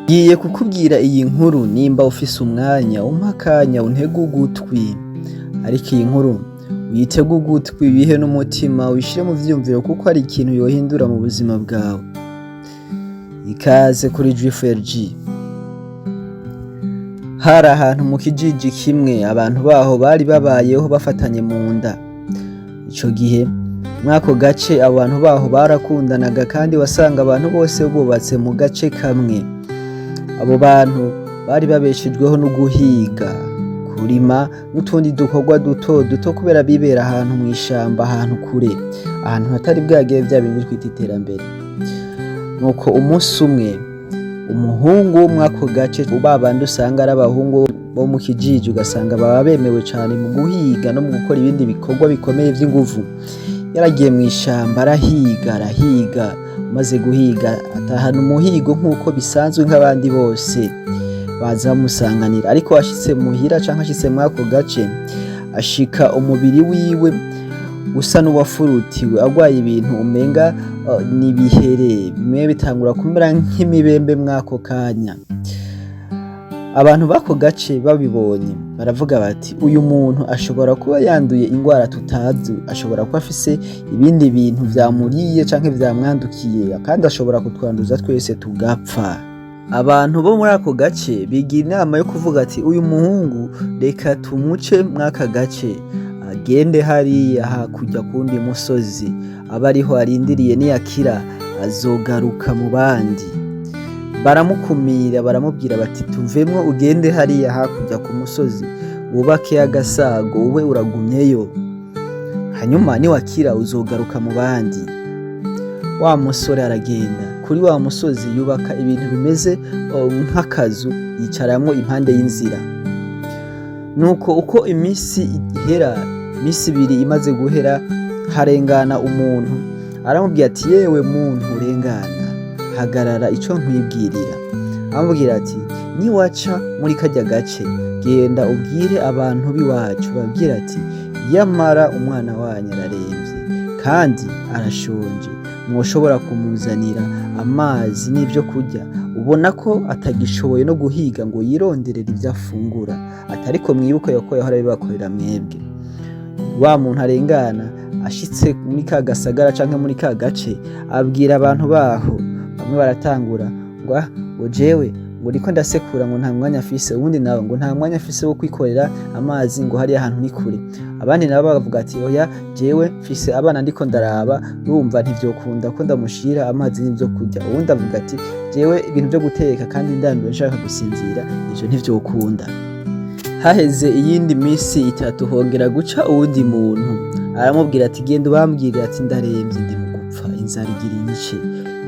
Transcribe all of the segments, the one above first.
Ngiye kukubwira iyi nkuru nimba ufise umwanya umpe akanya untege ugutwi, ariko iyi nkuru uyitege ugutwi uyihe n'umutima uyishire mu vyiyumviro kuko hari ikintu yohindura mu buzima bwawe. Ikaze kuri G4G. Hari ahantu mu kijiji kimwe abantu baho bari babayeho bafatanye mu nda. Ico gihe mwako gace abantu baho barakundanaga kandi wasanga abantu bose bubatse mu gace kamwe. Abo bantu bari babeshejweho no guhiga, kurima n'utundi dukorwa duto duto kubera bibera ahantu mw'ishamba, ahantu kure, ahantu hatari bwagere vya bindi twita iterambere. Nuko umunsi umwe umuhungu wo mwako gace, babandi usanga ari abahungu bo mu kijiji, ugasanga baba bemewe cane mu guhiga no mu gukora ibindi bikorwa bikomeye vy'inguvu, yaragiye mw'ishamba arahiga, arahiga. Amaze guhiga atahana umuhigo nk'uko bisanzwe nk'abandi bose baza bamusanganira, ariko ashitse muhira canke ashitse mwako gace ashika umubiri wiwe usa n'uwafurutiwe, agwaye ibintu umenga n'ibihere bimwe bitangura kumera nk'imibembe mwako kanya. Abantu b'ako gace babibonye baravuga bati: "Uyu muntu ashobora kuba yanduye ingwara tutazi, ashobora kuba afise ibindi bintu vyamuriye canke vyamwandukiye, kandi ashobora kutwanduza twese tugapfa." Abantu bo muri ako gace bigira inama yo kuvuga ati: "Uyu muhungu reka tumuce mw'aka gace, agende hariya hakurya kuwundi musozi, abe ariho arindiriye, niyakira azogaruka mu bandi." Baramukumira, baramubwira bati: "Tuvemwo, ugende hariya hakurya ku musozi, wubake agasago, ube uragumyeyo, hanyuma niwakira uzogaruka mu bandi." Wa musore aragenda kuri wa musozi, yubaka ibintu bimeze nk'akazu, yicaramwo impande y'inzira. Nuko uko iminsi ihera, iminsi 2 imaze guhera, harengana umuntu, aramubwira ati: "Yewe muntu urengana, hagarara ico nkwibwirira." Aramubwira ati: "Niwaca muri karya gace, genda ubwire abantu b'iwacu, babwire ati: 'Yamara umwana wanyu araremvye kandi arashonje, mwoshobora kumuzanira amazi n'ivyo kurya? Ubona ko atagishoboye no guhiga ngo yironderere ivyo afungura.' Atariko mwibuke yuko yahora abibakorera mwebwe." Wa muntu arengana, ashitse muri ka gasagara canke muri ka gace, abwira abantu baho. Bamwe baratangura ngo: "Ah, ngo jewe ngo ndiko ndasekura, ngo nta mwanya afise." Uwundi nawe ngo: "Nta mwanya afise wo kwikorera amazi, ngo hariya hantu ni kure." Abandi nabo bakavuga ati: "Oya, jewe mfise abana ndiko ndaraba, urumva ntivyokunda ko ndamushira amazi n'ivyo kurya." Uwundi avuga ati: "Jewe ibintu vyo guteka kandi ndambiwe nshaka gusinzira, ivyo ntivyokunda." Haheze iyindi misi 3, hongera guca uwundi muntu, aramubwira ati: "Genda ubambwirire ati: 'Ndaremvye, ndi mu gupfa, inzara igira inyice,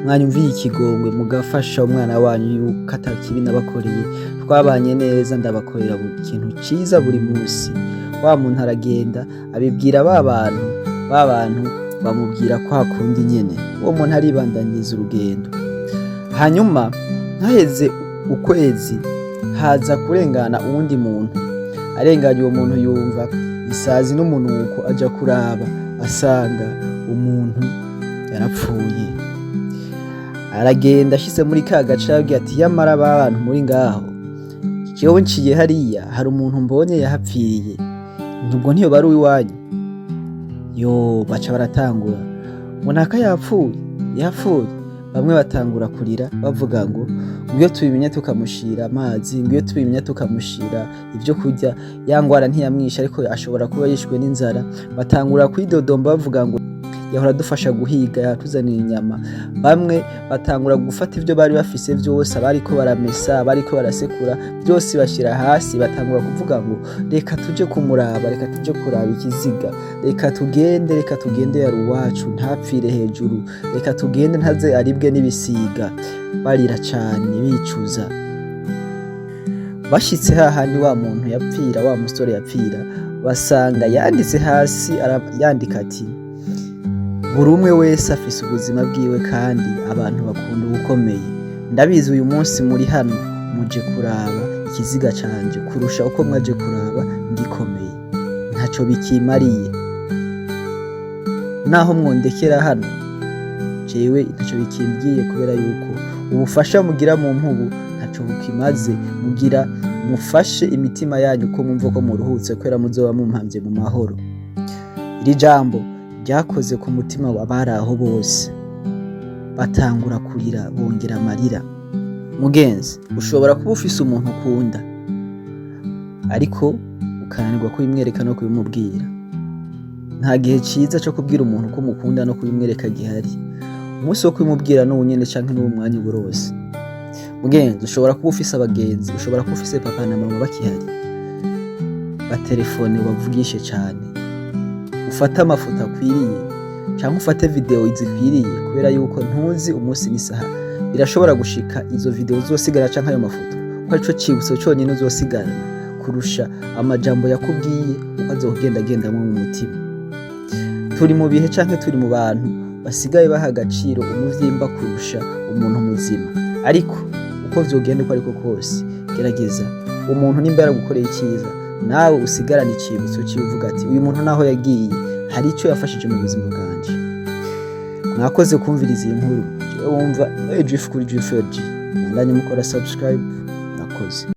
mwanyumviye ikigongwe mugafasha umwana wanyu, yuko ata kibi nabakoreye, twabanye neza, ndabakorera buri kintu ciza buri munsi.'" Wa muntu aragenda, abibwira ba bantu. Ba bantu bamubwira kwa kundi nyene. Uwo muntu aribandanyiriza urugendo. Hanyuma haheze ukwezi, haza kurengana uwundi muntu. Arenganye, uwo muntu yumva isazi n'umunuko, aja kuraba asanga umuntu yarapfuye. Aragenda, ashitse muri ka gace arababwira ati: "Yamara ba bantu muri ngaho, jewe nciye hariya hari umuntu mbonye yahapfiriye, ubwo ntiyoba ari uwiwanyu?" Yo, baca baratangura ngo: "Naka yapfuye, yapfuye." Bamwe batangura kurira bavuga ngo iyo tubimenya tukamushira amazi, ngo iyo tubimenya tukamushira ibyo kurya, ya ngwara ntiyamwishe, ariko ashobora kuba yishwe n'inzara. Batangura kwidodomba bavuga ngo: "Yahora adufasha guhiga, yatuzanira inyama." Bamwe batangura gufata ibyo bari bafise byose, abariko baramesa, abariko barasekura, byose bashyira hasi, batangura kuvuga ngo: "Reka tuje kumuraba, reka tuje kuraba ikiziga, reka tugende, reka tugende, yari uwacu, ntapfire hejuru, reka tugende ntaze aribwe n'ibisiga." Barira cane bicuza. Bashitse hahandi wa muntu yapfira, wa musore yapfira, basanga yanditse hasi, yandika ati: "Buri umwe wese afise ubuzima bwiwe kandi abantu bakunda ubukomeye. Ndabizi uyu munsi muri hano muje kuraba ikiziga canje kurusha uko mwaje kuraba ngikomeye. Ntaco bikimariye naho mwondekera hano, jewe ntaco bikimbwiye, kubera yuko ubufasha mugira mu mpubu ntaco." Ntaco bukimaze. Mugira mufashe imitima yanyu ko mwumva ko muruhutse, kubera muzoba mumpamvye mu mahoro. Iri jambo ryakoze ku mutima w'abari aho bose, batangura kurira, bongera amarira. Mugenzi, ushobora kuba ufise umuntu ukunda, ariko ukananirwa kubimwereka no kubimubwira. Nta gihe ciza co kubwira umuntu ko umukunda no kubimwereka gihari. Umunsi wo kubimubwira n'uwu nyene canke n'uwu mwanya uburose. Mugenzi, ushobora kuba ufise abagenzi, ushobora kuba ufise papa na mama bakihari. Batelefone, ubavugishe cane, ufate amafoto akwiriye canke ufate video zikwiriye, kubera yuko ntuzi umunsi n'isaha. Birashobora gushika izo video uzosigara canke ayo mafoto ko arico cibutso conyene uzosigarana kurusha amajambo yakubwiye uko azogendagendamwo mu mutima. Turi mu bihe canke turi mu bantu basigaye baha agaciro umuvyimba kurusha umuntu muzima. Ariko uko vyogenda uko ariko kose, gerageza umuntu nimba yaragukoreye iciza, nawe usigarane icibutso ciwe, uvuga ati: "Uyu muntu naho yagiye hari ico yafashije mu buzima bwanje." Mwakoze kumviriza iyi nkuru. Jewe wumva Juif kuri Juif G, mwandanye mukora subscribe. Mwakoze.